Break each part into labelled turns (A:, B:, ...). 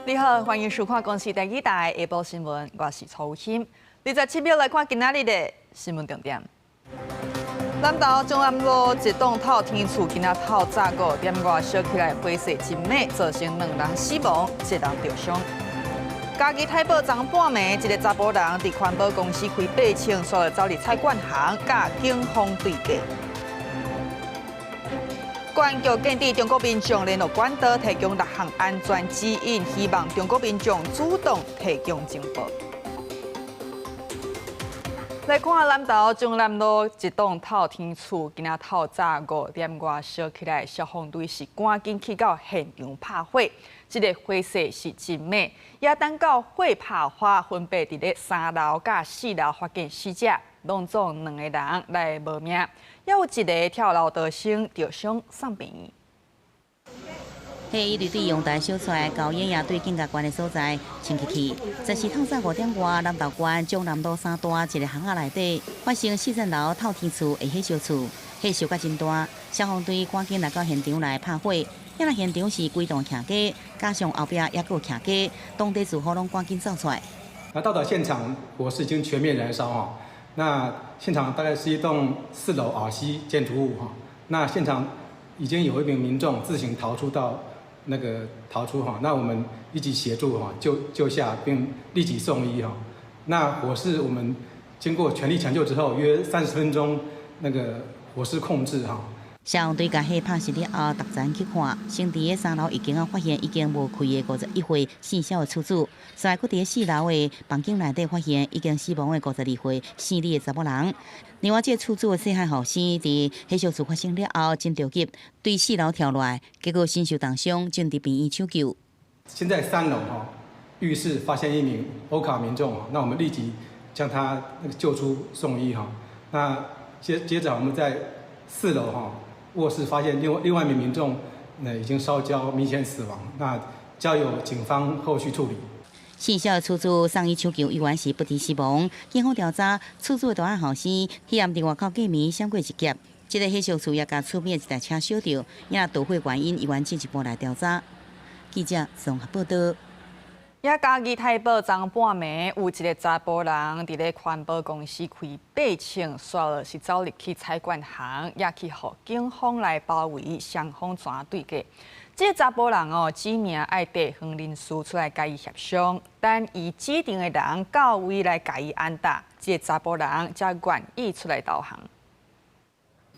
A: 你好，歡迎收看公視第二台下晡新聞，我是曹欣。27秒來看今仔日的新聞重點。南投中南路一棟透天厝，今仔透早5點外燒起來，火勢真猛，造成兩人死亡，一人著傷。嘉義太保昨半暝，一個查埔人佇環保公司開八槍，煞走入菜館行，佮警方對決。國安局建議中國民眾聯絡管道提供六項安全指引，希望中國民眾主動提供情報。來看南投中南路一棟透天厝，今仔透早5點外燒起來，消防隊是趕緊去到現場拍火，這个火勢是真猛，也等到火拍花，分別佇咧三樓佮四樓發現死者，攏總兩個人來無命，猶有一个跳樓逃生，著傷送病院。
B: 火一直對陽台燒出來，高煙也對警戒關的所在衝起去。這是透早5點外，南投縣中南路三段一个巷仔內底發生四層樓透天厝的火燒厝，火燒甲真大，消防隊趕緊來到現場來拍火。因為現場是規棟徛家，加上後壁猶閣有徛家，當地住戶攏趕緊走出來。
C: 那到達現場，火勢已經全面燃燒哈。那現場大概是一棟四樓 RC 建築物哈。那現場已經有一名民眾自行逃出到那個逃出哈，那我們立即協助哈救下並立即送醫哈。那火勢我們經過全力搶救之後，約30分鐘，那個火勢控制哈。
B: 消防隊共火拍熄了後，逐層去看，先佇个三樓一間仔發現已經無開的51歲姓蕭的厝主，隨後閣佇个四樓的房間內底發現已經死亡的52歲姓李的查某人。另外，這个厝主的細漢後生佇火燒厝發生了後，真著急，對四樓跳落來，結果身受重傷，正佇病院搶救。
C: 現在三樓哈浴室發現一名歐卡民眾，那我們立即將他那個救出送醫哈。那接著我們在四樓哈臥室發現另外一名民眾，那已經燒焦，明顯死亡，那交由警方後續處理。
B: 姓蕭的厝主送醫搶救，依然是不治死亡。警方調查，厝主的大漢後生，彼暗佇外口過暝閃過一劫，這个火燒厝也共厝邊的一台車燒著，也導火原因依然進一步來調查。記者綜合報道。
A: 也嘉義太保昨半暝有一个查埔人佇咧環保公司開八槍，煞落是走入去菜館行，也去予警方來包圍，雙方怎對決。這个查埔人哦，指名愛地方人士出來共伊協商，等伊指定的人到位來共伊按打，這个查埔人才願意出來投降。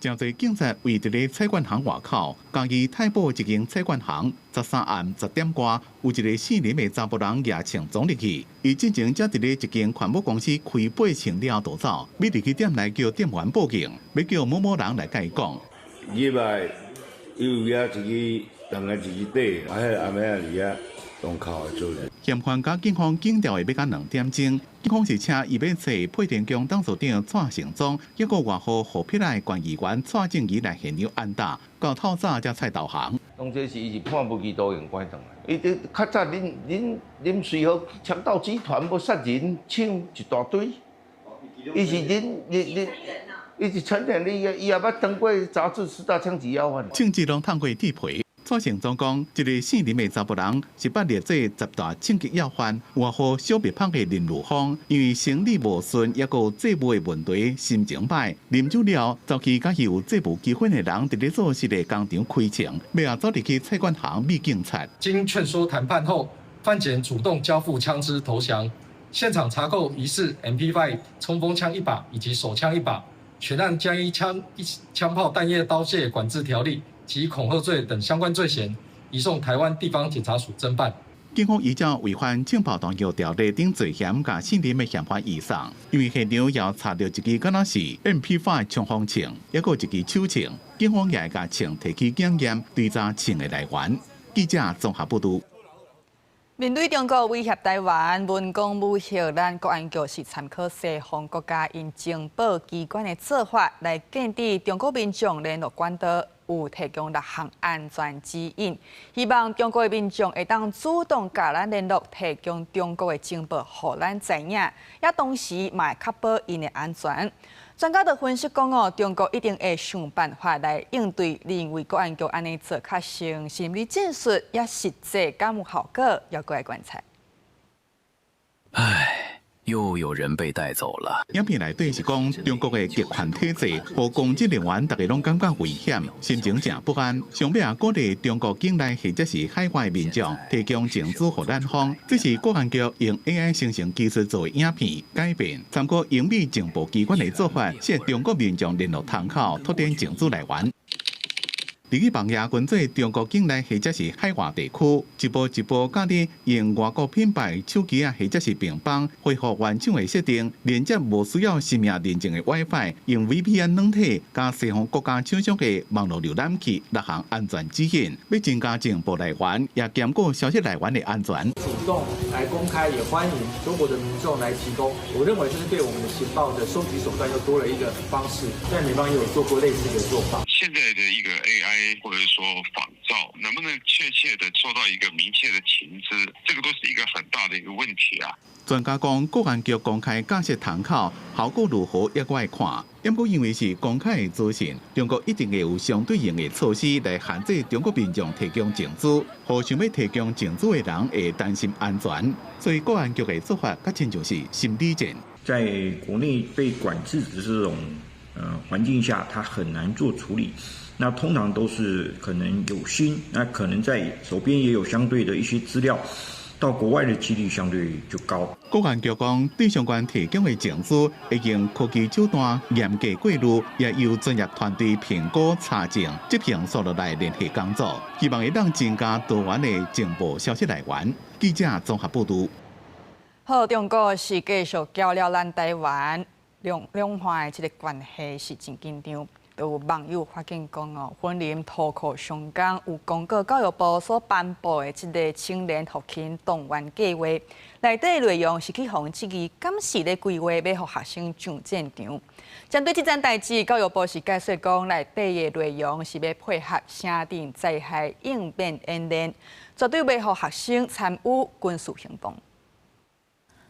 D: 誠濟警察圍佇咧菜館行外口，嘉義太保一間菜館行，13暗10點外，有一个姓林的查埔人攑槍衝入去，伊進前才佇咧一間環保公司開八槍了後逃走，欲入去店內叫店員報警，欲叫某某人來共伊講。
E: 入來有舉一支，當來一支短，啊，彼个阿妹仔佇遐動口的做。
D: 嫌犯佮警方警調會欲到2點鐘，警方是請伊欲揣配電宮董事長蔡成忠，抑閣外號虎皮來縣議員蔡正儀來現場按打，到透早才採投降。
F: 當時是伊是判無期徒刑關轉來，伊佇較早恁隨和強盜集團無殺人搶一大堆，伊是恁恁恁，伊是成年，伊也捌當過雜誌十大槍擊要犯。
D: 槍支攏燙過鐵皮。蔡成忠講，這个姓林的查埔人是捌列做十大槍擊要犯，外號小蜜蜂的林如峰，因為生理無順，抑閣有債務的問題，心情歹，啉酒了，走去佮伊有債務糾紛的人佇咧做事的工廠開槍，尾仔走入去菜館行覓警察。
G: 經勸說談判後，犯檢主動交付槍支投降。現場查扣疑似 MP5 衝鋒槍一把以及手槍一把，全案將依槍炮彈藥刀械管制條例及恐嚇罪等相關罪嫌，移送臺灣地方檢察署偵辦。
D: 警方依照違反槍炮彈藥條例等罪嫌，共姓林的嫌犯移送。因為現場也查著一支敢若是 MP5 衝鋒槍，抑閣一支手槍，警方也會共槍提去檢驗，追查槍的來源。記者綜合報道。
A: 面對中國威脅臺灣，文攻武嚇，咱國安局是參考西方國家𪜶情報機關的做法，來建議中國民眾聯絡管道有提供六項安全指引，希望中國的民眾會當主動共咱聯絡，提供中國的情報，予咱知影，也同時嘛會確保𪜶的安全。專家就分析講哦，中國一定會想辦法來應對，認為國安局按呢做較像心理戰術，也實際敢有效果，猶閣愛觀察。
H: 唉。又有人被帶走了。
D: 影片內底是講中國的極權體制，予公職人員逐家攏感覺危險，心情誠不安。上尾也鼓勵中國境內或者是海外民眾提供情資予咱方。這是國安局用 AI 生成技術做影片改變，參考英美情報機關的做法，設中國民眾聯絡窗口，拓展情資來源。佇去網頁分做中國境內或者是海外地區，一步一步教你用外國品牌手機啊，或者是平板恢復原廠的設定，連接無需要實名認證的 WiFi，用 VPN 軟體佮西方國家廠商的網路瀏覽器六項安全指引，欲增加情報來源，也兼顧消息來源的安全。
I: 主動來公開，也歡迎中國的民眾來提供。我認為這是對我們的情報的收集手段又多了一個方式。在美方也有做過類似的做法。
J: 現在的一個 AI 或者說仿造，能不能確切的做到一個明確的情資？這個都是一個很大的一個問題啊。
D: 專家講，國安局公開架設窗口，效果如何猶閣愛看。毋過因為是公開的資訊，中國一定會有相對應的措施來限制中國民眾提供情資，予想欲提供情資的人會擔心安全。所以國安局的做法，較親像是心理戰。
K: 在國內被管制的這種環境下，他很難做處理。那通常都是可能有心，那可能在手邊也有相對的一些資料，到國外的幾率相對就高。
D: 國安局講，對相關提供的情資，會用科技手段嚴格過濾，也由專業團隊評估查證，執行數落來聯繫工作，希望會當增加多元的情報消息來源。記者綜合報導。
A: 好，中國是繼續攪擾咱台灣兩岸的這个關係是真緊張。有網友發現講哦，雲林塗庫鄉港有公告教育部所頒布的這个青年後勤動員計劃，內底內容是去予人質疑，敢是咧規劃欲予學生上戰場。針對這件代誌，教育部是解釋講，內底的內容是欲配合城鎮災害應變演練，絕對袂予學生參與軍事行動。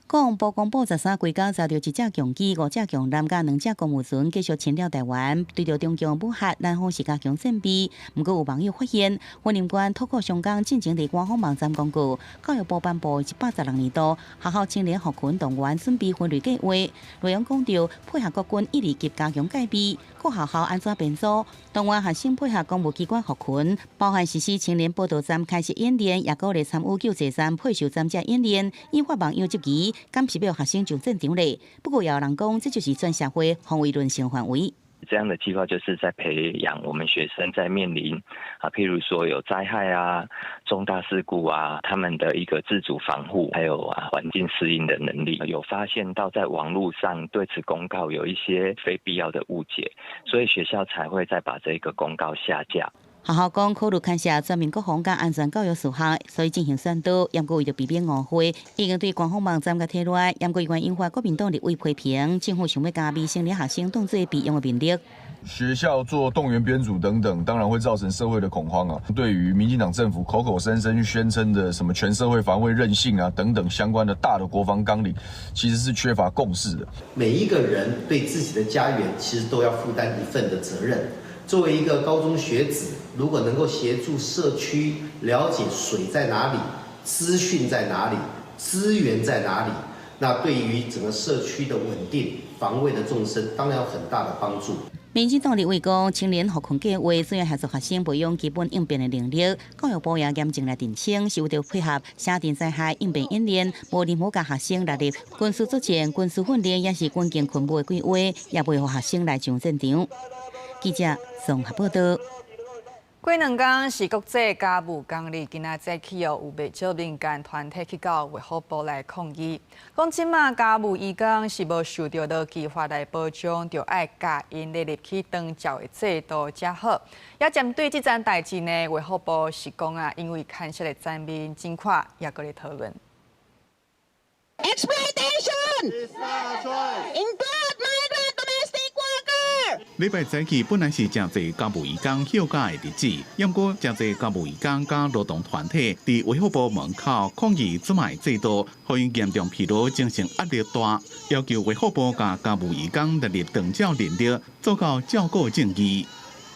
B: 國防部公布13規工查著一隻共機、五隻共艦佮兩隻公務船繼續侵擾台灣，對著中共武嚇，南方是加強戰備。毋過有網友發現，雲林縣塗庫鄉港進前佇官方網站公告，教育部頒布116年度學校青年後勤動員準備分類計劃，內容講著配合國軍一二級加強戒備，各學校按怎編組，動員學生配合公務機關後勤，包含實施青年報到站開設演練，也鼓勵參與救濟站、配售站這演練，引發網友質疑。敢是欲予學生上戰場咧？不過也有人講，這就是全社會防衛論性範圍。
L: 這樣的計劃就是在培養我們學生在面臨啊，譬如說有災害啊、重大事故啊，他們的一個自主防護，還有啊環境適應的能力。有發現到在網絡上對此公告有一些非必要的誤解，所以學校才會再把這個公告下架。
B: 學校講考慮牽涉全民國防佮安全教育事項，所以進行宣導。毋過為著避免誤會，已經對官方網站共提落來。毋過猶引發國民黨立委批評，政府想欲共未成年學生當做備用的兵力。
M: 學校做動員編組等等，當然會造成社會的恐慌啊。對於民進黨政府口口聲聲宣稱的什麼全社會防衛韌性啊等等相關的大的國防綱領，其實是缺乏共識的。
N: 每一個人對自己的家園，其實都要負擔一份的責任。作為一個高中學子，如果能夠協助社區了解水在哪裡、資訊在哪裡、資源在哪裡，那對於整個社區的穩定、防衛的縱深，當然有很大的幫助。
B: 民進黨立委講，青年後勤計劃主要協助學生培養基本應變的能力。教育部也嚴正來澄清，是為著配合城鎮災害應變演練，無任何共學生納入軍事作戰、軍事訓練，抑是軍警勤務的規劃，也袂予學生來上戰場。記者綜合報道。
A: 過兩工是國際家務工日，今仔早起哦，有袂少民間團體去到衛福部來抗議，講這馬家務移工是無受著勞基法來保障，著愛共𪜶列入去長照的制度才好。也針對這件代誌呢，衛福部是講啊，因為牽涉的層面真闊，猶閣咧討論。
O: Exploitation! Include migrant domestic worker!
D: 禮拜早起本來是誠濟家務移工休假的日子，毋過誠濟家務移工佮勞動團體佇衛福部門口抗議這擺制度，予𪜶嚴重疲勞、精神壓力大，要求衛福部共家務移工納入長照人力，做到照顧正義。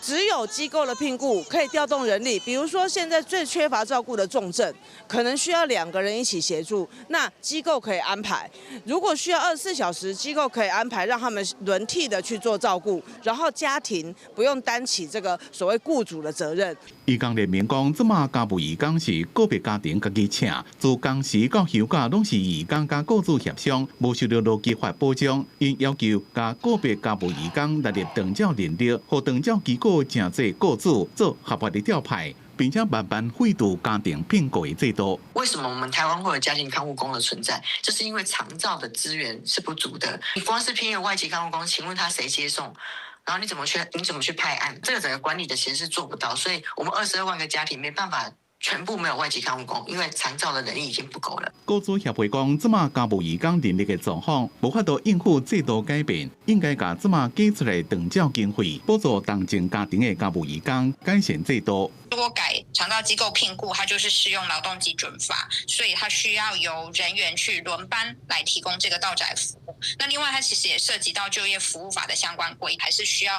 O: 只有機構的聘僱可以調動人力，比如說現在最缺乏照顧的重症，可能需要兩個人一起協助，那機構可以安排。如果需要24小時，機構可以安排讓他們輪替的去做照顧，然後家庭不用擔起這個所謂僱主的責任。
D: 移工聯盟講，這馬家務移工是個別家庭家己請，自工時到休假攏是移工佮僱主協商，無受著勞基法保障。𪜶要求共個別家務移工納入長照人力，予長照機構誠濟僱主做合法的調派，並且慢慢廢除家庭聘僱的制度。
P: 為什麼我們台灣會有家庭看護工的存在？就是因為長照的資源是不足的。你光是聘用外籍看護工，請問他誰接送？然後你怎麼去？你怎麼去派案？這個整個管理的其實是做不到，所以我們22萬個家庭沒辦法全部沒有外籍看護工，因為長照的人力已經不夠了。
D: 僱主協會講，這馬家務移工人力的狀況，無法度應付制度改變，應該共這馬給出來長照經費，補助同情家庭的家務移工，改善制度。
Q: 如果改長照機構聘僱，它就是適用勞動基準法，所以它需要由人員去輪班來提供這個到宅服務。那另外，它其實也涉及到就業服務法的相關規，還是需要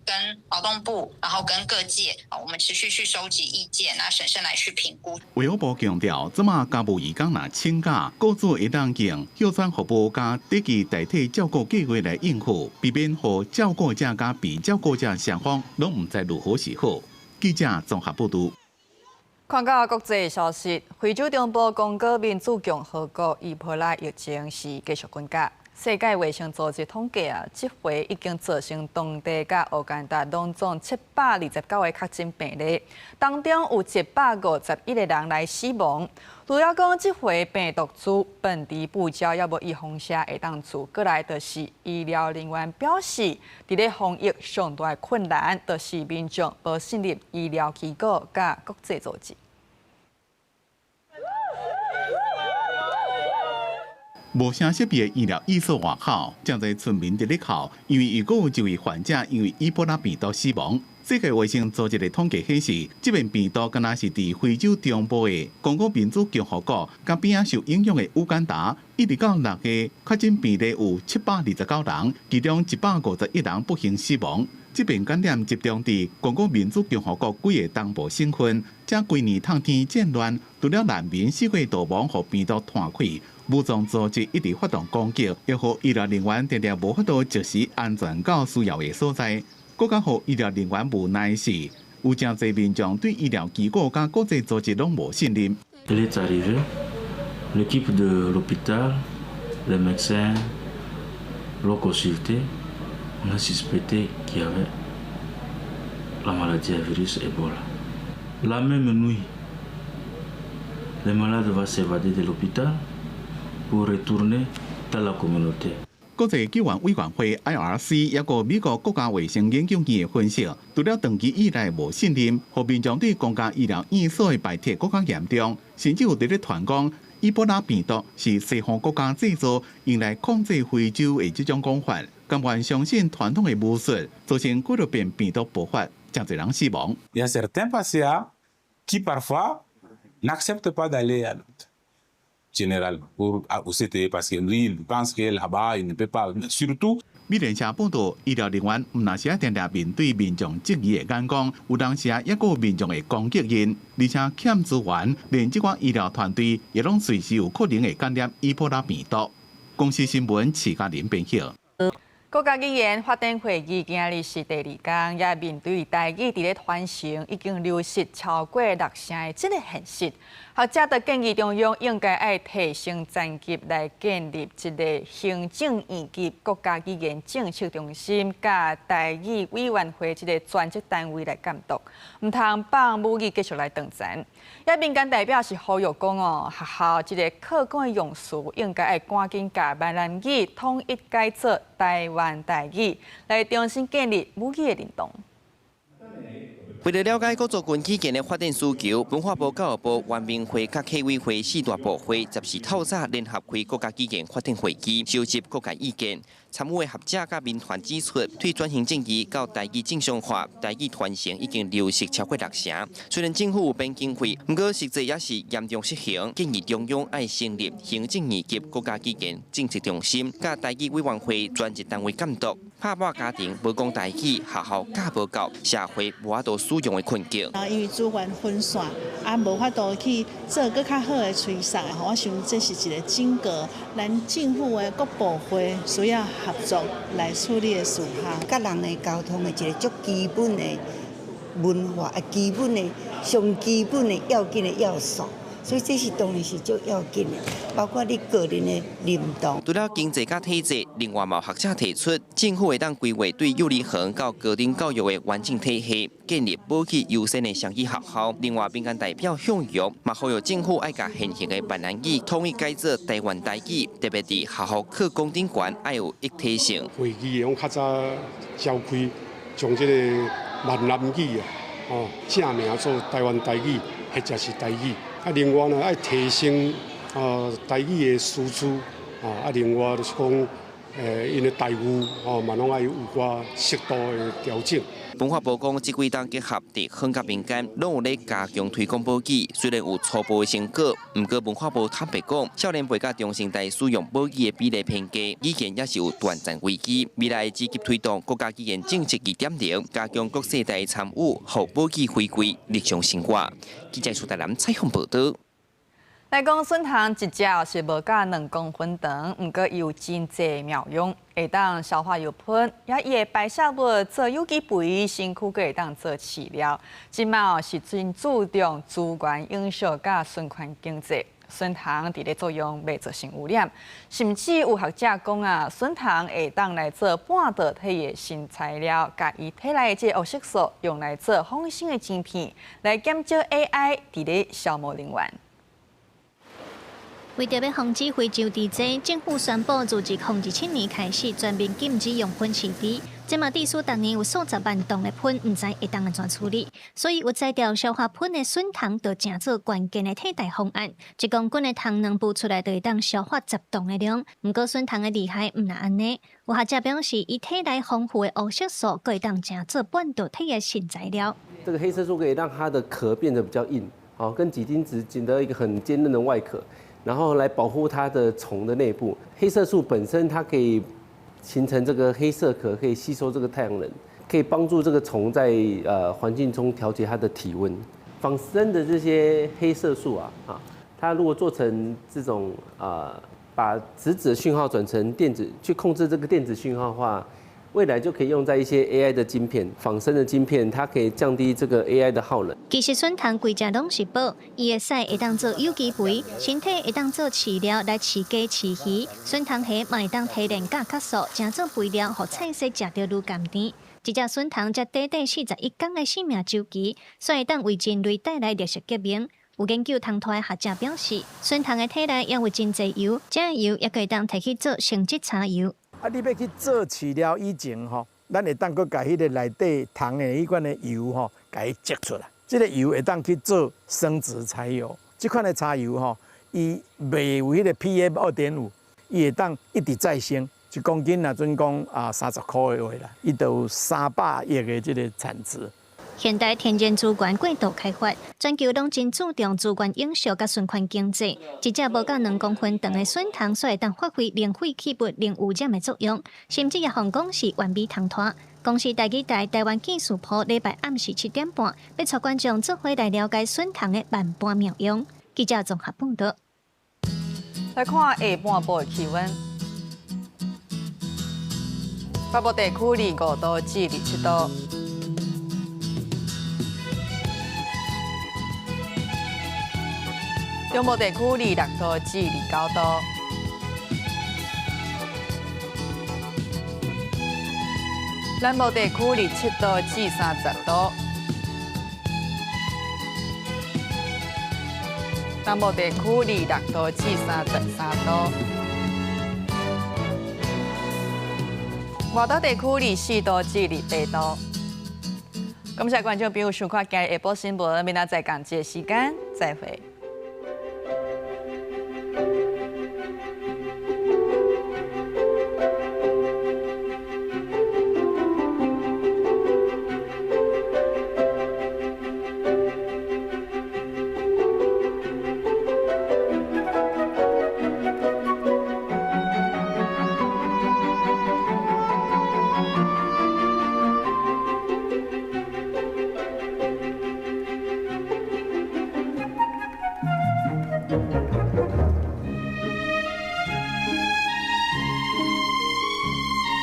Q: 跟勞動部，然後跟各界啊，我們持續去收集意見，那審慎來去評估。
D: 衛福部強調，這馬家務移工若請假，僱主會當用休產服務佮短期代替照顧計劃來應付，避免予照顧者佮被照顧者雙方攏毋知如何是好。記者綜合報導。
A: 看到國際消息，非洲中部剛果民主共和國伊波拉疫情是繼續滾加。世界衛生組織統計啊，這回已經造成當地佮烏干達攏總729個確診病例，當中有151個人來死亡。除了講這回病毒株本地布膠猶無預防射會當做，過來就是醫療人員表示，佇咧防疫上大的困難，就是民眾無信任醫療機構佮國際組織。
D: 無啥設備的醫療院所外口，誠濟村民佇咧哭，因為又閣有一位患者因為伊波拉病毒死亡。世界衛生組織的統計顯示，這遍病毒敢若是佇非洲中部的剛果民主共和國，佮邊仔受影響的烏干達，一直到6月，確診病例有729人，其中151人不幸死亡。這遍感染集中佇剛果民主共和國幾个東部省份，這幾年透天戰亂，除了難民四處逃亡，予病毒傳開。武裝組織一直發動攻擊，予醫療人員常常無法度及時安全到需要的所在。閣較予醫療人員無奈是，有誠濟民眾對醫療機構佮國際組織攏無信任。
R: Elle est arrivée, l'équipe de l'hôpital, les médecins l'ont consulté, on a suspecté qu'il y avait la maladie à virus Ebola. La même nuit, le malade va s'évader de l'hôpital pour retourner dans la communauté.
D: 國際救援委員會 IRC 抑閣美國國家衛生研究院的分析，除了長期以來無信任，予民眾對公家醫療院所的排斥閣較嚴重，甚至有佇咧傳講，伊波拉病毒是西方國家製造，用來控制非洲的這種講法，甘願相信傳統的巫術，造成幾若遍病毒爆發，誠濟人死亡。
S: Il y a certains patients qui parfois n'acceptent pas d'aller à l'hôpital général pour au CTE parce que lui il pense que là-bas il ne peut pas surtout
D: 美聯社報道，醫療人員毋但是愛定定面對民眾質疑的眼光，有當時啊，抑閣有民眾會攻擊𪜶，而且欠資源，連這寡醫療團隊也攏隨時有可能會感染伊波拉病毒。公視新聞徐嘉玲編譯。
A: 國家語言發展會議今日是第二工，也面對台語佇咧傳承已經流失超過六成的這个現實，學者就建議中央應該愛提升層級來建立一个行政院級國家語言政策中心，佮台語委員會這个專職單位來監督，毋通放母語繼續來斷層。也民間代表是呼籲講哦，學校這个課綱的用詞應該愛趕緊共閩南語統一改做台灣台語，來重新建立母語的認同。
T: 為了了解各族群語言的發展需求，文化部、教育部、原民會佮客委會四大部會十四透早聯合開國家語言發展會議，收集各界意見。參與的學者佮民團指出，對轉型正義到台語正常化、台語傳承已經流失超過六成。雖然政府有編經費，毋過實際也是嚴重失衡。建議中央愛成立行政二級國家語言政策中心，佮台語委員會專職單位監督。拍破家庭無講台語，學校教無夠，社會無法度使用的困境。
U: 啊，因為資源分散，啊，無法度去做閣較好的催殺，我想這是一個整個咱政府的各部會需要合作來處理的事項。
V: 佮人的溝通的一個足基本的文化，啊，基本的上基本的要緊的要素。所以這是當然是足要緊的，包括你個人的認同。
T: 除了經濟佮體制，另外嘛有學者提出，政府會當規劃對幼兒園到高等教育的完整體系，建立母語優先的雙語學校。另外，民間代表向陽嘛呼籲政府愛共現行的閩南語統一改做台灣台語，特別佇學校課綱頂懸愛有一體性。
W: 會議攏較早召開，將這個閩南語啊，哦，正名做台灣台語或者是台語。啊，另外呢，愛提升台語的師資，啊，另外就是講，𪜶的待遇，哦，嘛攏愛有寡適度的調整。
T: 文化部講，這幾冬結合地方佮民間，攏有咧加強推廣母語。雖然有初步的成果，毋過文化部坦白講，少年輩佮中生代使用母語的比例偏低，語言也是有斷層危機。未來積極推動國家語言政策2.0，加強各世代參與，予母語回歸日常生活。記者蘇台南採訪報導。
A: 來講筍蟲一隻是無佮2公分長，毋過伊有真濟妙用，會當消化油噴，也伊的排泄物做有機肥，身軀閣會當做飼料。這馬是真注重資源永續佮循環經濟。筍蟲佇咧作用袂造成污染，甚至有學者講啊，筍蟲會當來做半導體的新材料，共伊體內的這個黑色素用來做仿生的晶片，來減少 AI 佇咧消耗能源。
X: 為著欲防止非洲豬瘟，政府宣布自2027年開始全面禁止用糞飼豬。這嘛致使逐年有數十萬噸的糞，毋知會當按怎處理。所以有才調消化糞的筍蟲，就成做關鍵的替代方案。1公斤的蟲卵孵出來，就會當消化10噸的量。毋過筍蟲的厲害毋但按呢，有學者表示，伊體內豐富的黑色素，閣會當成做半導體的新材料。
Y: 這個黑色素可以讓它的殼變得比較硬，好，跟幾丁質僅得一個很堅韌的外殼。然後來保護它的蟲的內部。黑色素本身它可以形成這個黑色殼，可以吸收這個太陽能，可以幫助這個蟲在環境中調節它的體溫。仿生的這些黑色素啊，啊，它如果做成這種啊，把質子訊號轉成電子，去控制這個電子訊號的話，未來就可以用在一些 AI 的晶片，仿生的晶片，它可以降低這個 AI 的耗能。
X: 其實筍蟲規隻攏是寶，伊的屎會當做有機肥，身體會當做飼料來飼雞飼魚。筍蟲皮嘛會當提煉甲酵素，成做肥料，予菜色食著愈甘甜。一隻筍蟲才短短41天的生命週期，所以會當為人類帶來綠色革命。有研究蟲豸的學者表示，筍蟲的體內也有真濟油，這個油也可以當提去做生質柴油。
Z: 啊，你欲去做飼料以前吼，咱會當閣共彼个內底蟲的彼款的油吼，共伊擠出來。這個油會當去做生質柴油。這款的柴油吼，伊袂有彼个 PM 2.5，伊會當一直再生。1公斤若準講啊30箍的話啦，伊就有300億的這個產值。
X: 現代天然資源過度開發，全球攏真注重資源永續佮循環經濟。一隻無夠2公分長的筍蟲，煞會當發揮零廢棄物、零污染的作用，甚至也予人講是完美蟲豸。公視台語台台灣技術部禮拜暗時7點半，欲帶觀眾做伙來了解筍蟲的萬般妙用。記者綜合報導。
A: 來看下半晡的氣溫，北部地區25度至27度。中部地區26度至29度，南部地區27度至30度，南部地區26度至33度，外島地區24度至28度。感謝觀眾朋友收看今日下晡新聞，明仔載仝這個時間再會。